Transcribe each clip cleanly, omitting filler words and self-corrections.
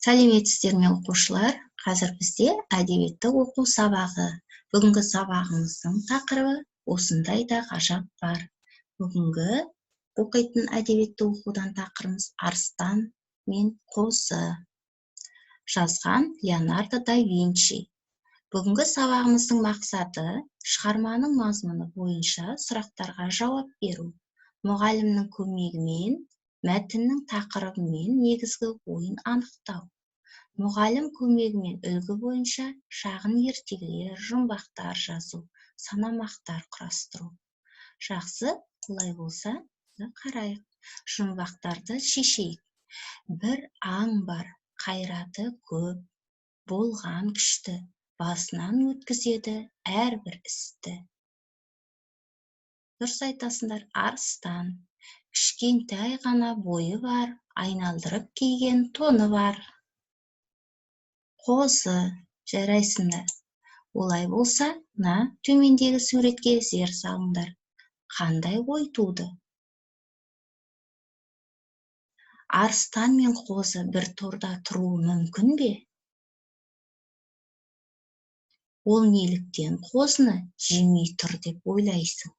Сәлеметсіздер ме, оқушылар? Қазір бізде әдебиетті оқу сабағы. Бүгінгі сабағымыздың тақырыбы осындай да ғажап бар. Бүгінгі оқитын әдебиетті оқудан тақырыбымыз Арыстан мен қозы. Жазған Леонардо да Винчи. Бүгінгі сабағымыздың мақсаты шығарманың мазмұны бойынша сұрақтарға жауап беру. Мұғалімнің көмегімен мәтіннің тақырыбы мен негізгі ойын анықтау. Мұғалім көмегімен үлгі бойынша шағын ертегілер, жұмбақтар жазу, санамақтар құрастыру. Жақсы, олай болса, қарайық. Жұмбақтарды шешейік. Бір аң бар, қайраты көп, болған күшті, басынан өткізеді әрбір істі. Дұрыс айтасыңдар, арыстан. Кішкентай ғана бойы бар, айналдырып киген тоны бар. Қозы, жарайсыңдар. Олай болса, мына төмендегі суретке зер салыңдар. Қандай ой туды? Арыстан мен қозы бір торда тұруы мүмкін бе? Ол неліктен қозыны жемей тұр деп ойлайсың?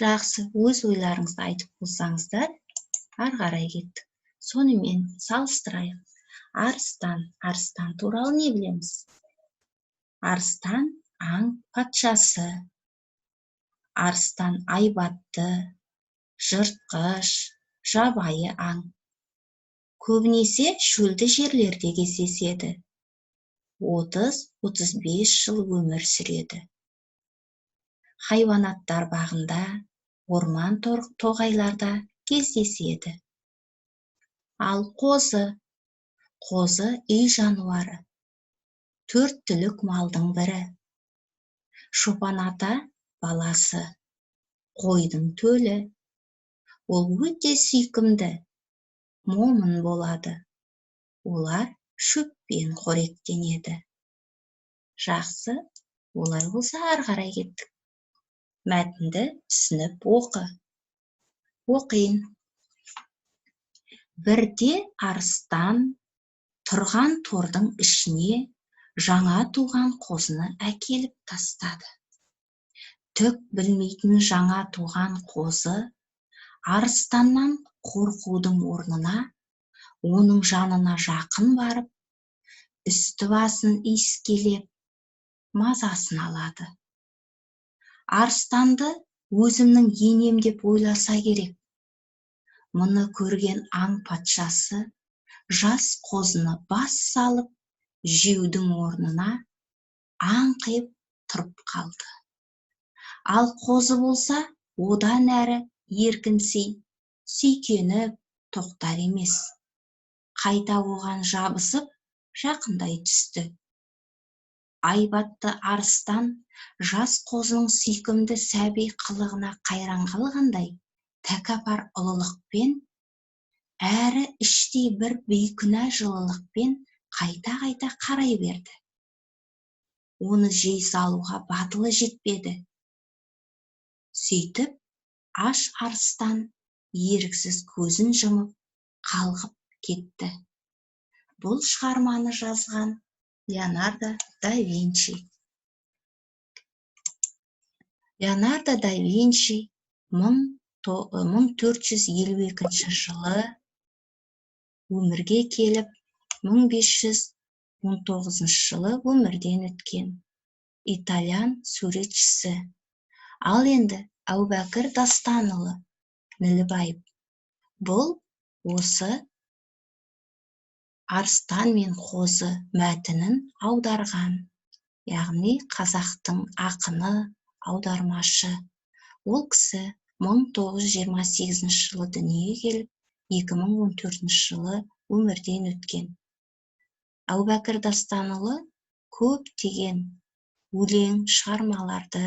Жақсы, өз ойларыңызды айтып болсаңыздар, ары қарай кеттік. Сонымен салыстырайық. Арыстан, арыстан туралы не білеміз? Арыстан аң патшасы. Арыстан айбатты, жыртқыш, жабайы аң. Көбінесе шөлді жерлерде кездеседі. 30-35 жыл өмір сүреді. Хайуанаттар бағында, орман тоғайларда кездеседі. Ал қозы, қозы үй жануары, төрт түлік малдың бірі. Шопан ата баласы, қойдың төлі. Ол өте сүйкімді, момын болады. Олар шөппен қоректенеді. Жақсы, олай болса ары қарай кеттік. Мәтінді түсініп оқы. Оқиын. Бірде арыстан тұрған тордың ішіне жаңа туған қозыны әкеліп тастады. Түк білмейтін жаңа туған қозы арыстаннан қорқудың орнына оның жанына жақын барып, үсті басын иіскелеп, мазасын алады. Арыстанды өзімнің енем деп ойласа керек. Мұны көрген аң патшасы жас қозыны бас салып, жеудің орнына аңқиып тұрып қалды. Ал қозы болса, одан әрі еркінси, сүйкеніп тоқтар емес. Қайта оған жабысып, жақындай түсті. Айбатты арыстан жас қозының сүйкімді сәби қылығына қайран қалғандай, тәкаппар ұлылықпен, әрі іштей бір бейкүнә жылылықпен қайта-қайта қарай берді. Оны жей салуға батылы жетпеді. Сөйтіп, аш арыстан еріксіз көзін жұмып, қалғып кетті. Бұл шығарманы жазған Леонардо да Винчи. Леонардо да Винчи 1452 жылы өмірге келіп, 1519 жылы өмірден өткен итальян суретшісі. Ал енді Әубәкір Дастанұлы Нілібаев. Бұл осы Арыстан мен қозы мәтінін аударған, яғни қазақтың ақыны, аудармашы. Ол кісі 1928 жылы дүниеге келіп, 2014 жылы өмірден өткен. Әубәкір Дастанұлы көптеген өлең, шығармаларды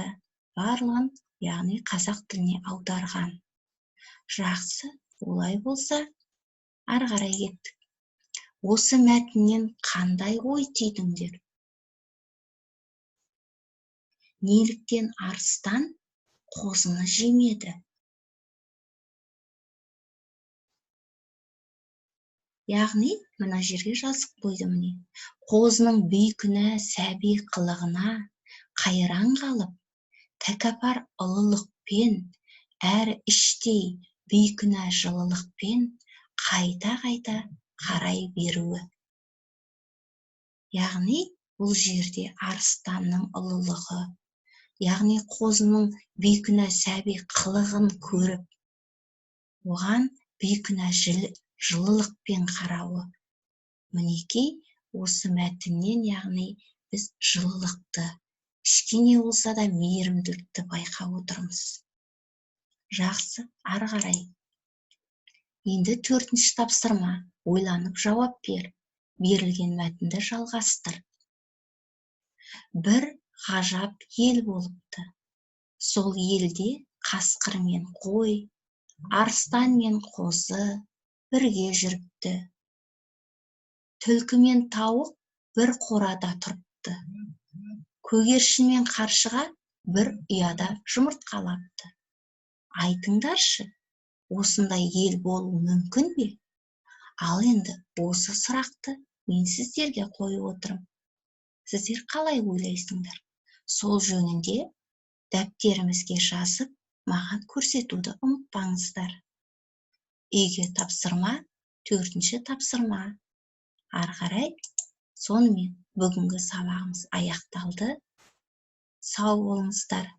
барлығын, яғни қазақ тіліне аударған. Жақсы, олай болса, ары қарай кеттік. Осы мәтіннен қандай ой түйдіңдер? Неліктен арыстан қозыны жемеді? Яғни мына жерге жазып қойды міне. Қозының бейкүнә сәби қылығына қайран қалып, тәкаппар ұлылықпен, әрі іштей бейкүнә жылылықпен қайта-қайта қарай беруі. Яғни бұл жерде арыстанның ұлылығы, яғни қозының бейкүнә сәби қылығын көріп, оған бейкүнә жылылықпен қарауы. Мінекей, осы мәтіннен, яғни біз жылылықты, кішкене болса да мейірімділікті байқап отырмыз. Жақсы, ары қарай. Енді төртінші тапсырма. Ойланып жауап бер. Берілген мәтінді жалғастыр. Бір ғажап ел болыпты. Сол елде қасқыр мен қой, арыстан мен қозы бірге жүріпті. Түлкі мен тауық бір қорада тұрыпты. Көгершін мен қаршыға бір ұяда жұмыртқалапты. Айтыңдаршы, осындай ел болуы мүмкін бе? Ал енді осы сұрақты мен сіздерге қойып отырмын. Сіздер қалай ойлайсыңдар? Сол жөнінде дәптерімізге жазып, маған көрсетуді ұмытпаңыздар. Үйге тапсырма, төртінші тапсырма. Ары қарай, сонымен бүгінгі сабағымыз аяқталды. Сау болыңыздар.